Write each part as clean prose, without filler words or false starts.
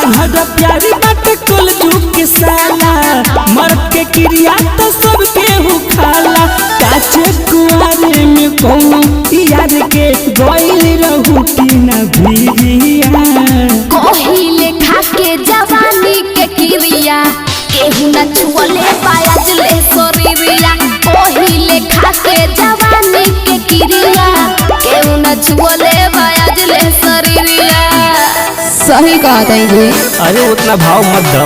आन्हर प्यारी बात कुल जुग के साला, मर्द के क्रिया तो सबके हु खाला। काचे कुआरे में कौनो यार के गइल रहू की न भिरिया। कहिले खाके जवानी के क्रिया, केहू न छुअले पायाज ले शरीरिया। कहिले खाके जवानी के क्रिया, केहू न छुअले पायाज ले शरीरिया। सही कहा ताई जी। अरे उतना भाव मत दो।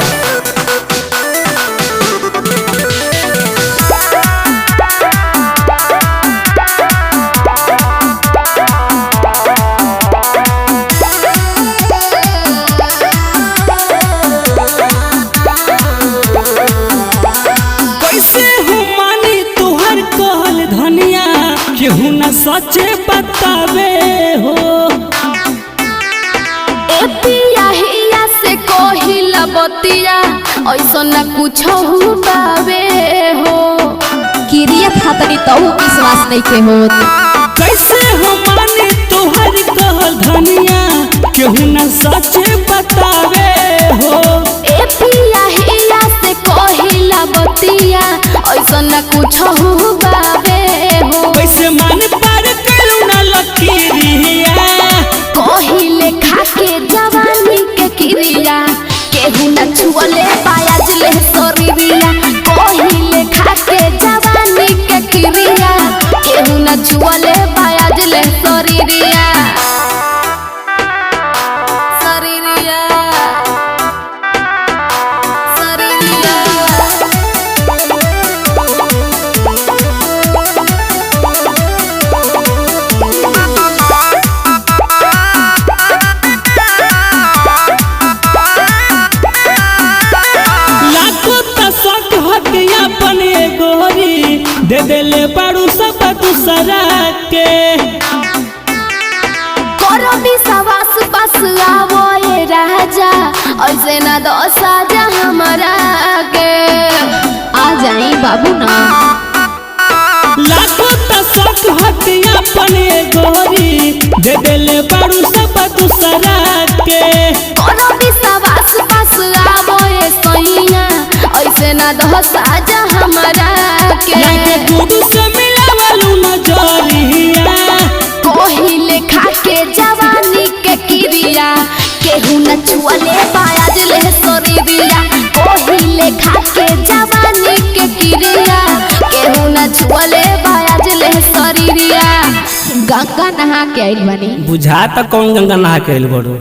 कैसे हूँ मानी तुहर कहल धनिया, केहू न सचे बतावे हो। ए पिया हिया से कहिला बतिया, ऐसा न कुछ बावे हो। किरिया खातनी तहु विश्वास नहीं के होत। कैसे हूँ मानी तुहर कहल धनिया, केहू न सचे बतावे हो। ए पिया हिया से कहिला बतिया, ऐसा न कुछ बावे हो। कैसे मान पार करू न लकीरिया। कहिले खाके जवानी के क्रिया, केहू न छुअले पायाज ले शरीरिया। कहिले खाके जवानी के क्रिया, केहू न छुअले पायाज ले शरीरिया। शरीरिया शरीरिया। लाखों तसक हटिया बने गोरी, दे देले बारू सब दूसरा के। करो विश्वास बस आवो ए राजा, ऐसे ना दोसा जा हमरा के। आ जाई बाबू ना। लाखों तसक हटिया बने गोरी, दे देले बारू सब दूसरा के। करो विश्वास बस आवो ए सैया, ऐसे ना दोसा जा हमरा के। लागे गुडू से मिलावलू नजरिया। कहिले खाके जवानी के क्रिया, केहू न छुअले पायाज ले शरीरिया। कहिले खाके जवानी के क्रिया, केहू न छुअले पायाज ले शरीरिया। गंगा नहा के आइल बानी। बुझा त कौन गंगा नहा के आइल बड़ू।